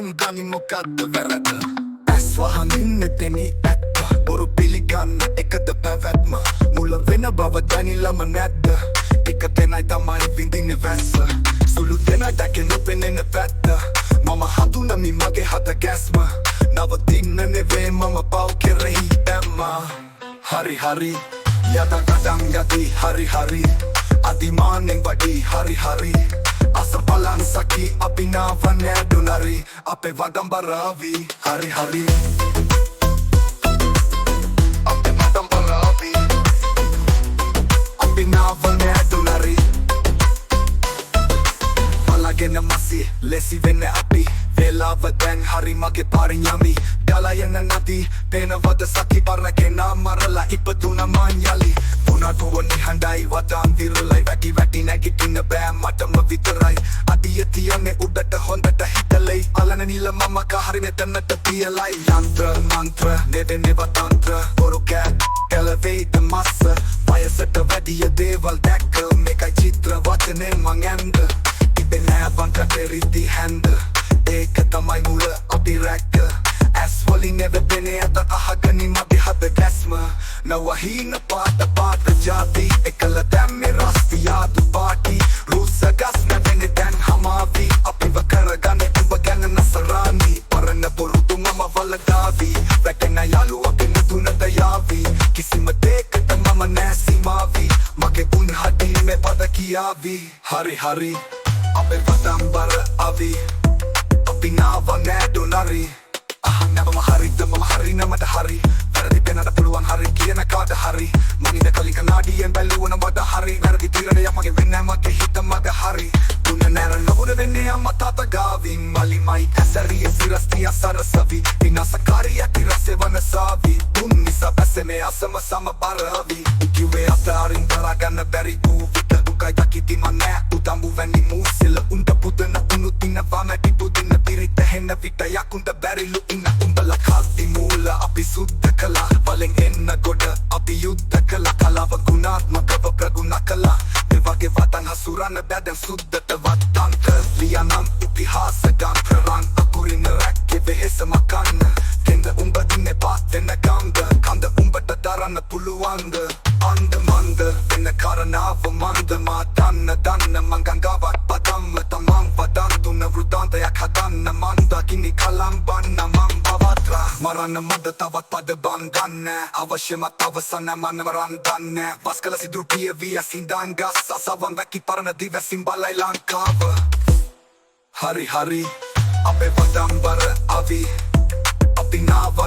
තේරුම් ගනි මොකද්ද වැරද්ද. ඇස් වහන් ඉන්න තෙමි ඇත්ත. බොරු පිළිගන්න එකද පැවැත්ම. මුල වෙන බව දැනිලම නැද්ද? එක දෙනයි තමයි විඳින්නේ වැස්ස. සුළු දෙනයි දැකේ නොපෙනෙන පැත්ත. මම හඳුනමි මගේ හද ගැස්ම. නවතින්න නෙවේ මම පව් කෙරෙහි දැම්මා. හරි හරි යත කඩන් යති. හරි හරි අතිමානෙන් වඩි. හරි හරි අස බලන් සකි, අපි නාව නෑ ඩොනරි. අපේ වදම් බරාවි. හරි හරි අපේ වදම් බරාවි. අපි නාව නෑ ඩොනරි. බලාගෙන මසි ලෙසි වෙන්න අපි. වෙලාව දැන් හරි මගේ පාරින් යමි. ගලා යන නදී පේනවද සකි? පරණ කෙනා මරලා ඉපදුන මං යලි. කුණාටුව නිහඬයි, වදන් විරලයි. වැටි වැටි නැගිටින්න බෑ මටම විතරයි. අඩිය තියන්නේ උඩට, හොඳට හිතලයි. අලන නිල මම හරි මෙතනට තියලයි. යන්ත්‍ර මන්ත්‍ර නෙවෙ තන්ත්‍ර. බොරු කෑ කෙලවෙයිද මස්ස? වයසට වැඩිය දේවල් දැක්ක. මේකයි චිත්‍ර වචනෙන් මං ඇන්ද. තිබෙ නෑ බං කටේ රිදි හැන්ද. ඒක තමයි මුල අපි රැක්ක. ඇස් වලින් නෙවෙ පෙනේ අත, අහගනි මගේ හද ගැස්ම. නවහීන පාට පාට ජාති එකල දැම්මේ රස්තියාදු පාටි. රුස්ස ගස් නැවෙන්නේ දැන් හමාවි. අපිව කරගන්න උඹ ගැන නසරානි. පරණ පුරුදු මම වලදාවි. වැටෙන යාළුවගේ මුදුනට යාවි. කිසිම දෙයකට මම නෑ සීමාවි. මගේ උන් හඩින් මේ පද කියාවි. හරි හරි අපේ වදම් බර අවි. අපි නාව නෑ ඩොනරි. අහන්න මම හරිද? මම හරි නමට හරි. වැරදි පෙනන්න පුළුවන් හරි කියන කාට හරි. මං ඉඳ කලින් කනාඩියෙන් බැලුවන මට හරි. වැරදි තීරණයක් මගේ වෙන්නේ මගේ හිත මග හරි. තුන නෑර නොවුන වෙන්නේ අම්මා තාත්තා ගාවින්. මලිමයි ඇසරිය සිරස්තිය සරසවි. විනාශකාරී ඇති රසෙ වනසාවි. තුන් නිසා බැසේ මේ අසම සම බරවි. කිව්වේ අතාරින් දරාගන්න බැරි වූ විට. දුකයි දකිති මං නෑ උදම්බු වැනි මූසිල. උන්ට පුදන උනුත් ඉන්නවා මැටි පුදින. පිරිත හෙන්න විට යකුන්ට බැරිලු ඉන්න. උඹලා කල්ති මූල අපි සුද්ධ කළා. වලෙන් එන්න ගොඩ අපි යුද්ධ කළා. කලාව ගුණාත්මකව ප්‍රගුණ කළා. මේ වගේ වතන් හසුරන්න බෑ දැන් සුද්ධට වත්තන්ත. ලියනම් ඉතිහාස ගාන්ත්‍ර. රන් අකුරින් රැක්කේ වෙහෙස මකන්න. කෙන්ද උඹ ඉන්නේ පාත් වෙන ගම්ද? කන්ද උඹට දරන්න පුළුවන්ද? අන්ද මන්ද වෙන කාරණාව මන්ද? මා දන්න දන්න මං ගංගාවක් පදම්ම. තමන් වදන් තුන වෘතාන්තයක් හදන්න. මන්ද ගිනි කලම්බන්න මං පවත්‍රා මරන්න මද තවත් පද බං ගන්න. අවශ්‍යමත් අවසන මන මරන් දන්න. වස් කළ සිදුරු පිය විය සිඳන් ගස්. අසවන් වැකි පරණ දිවැසින් බලයි ලංකාව. හරි හරි අපේ වදම් බර අවි. අපි නාව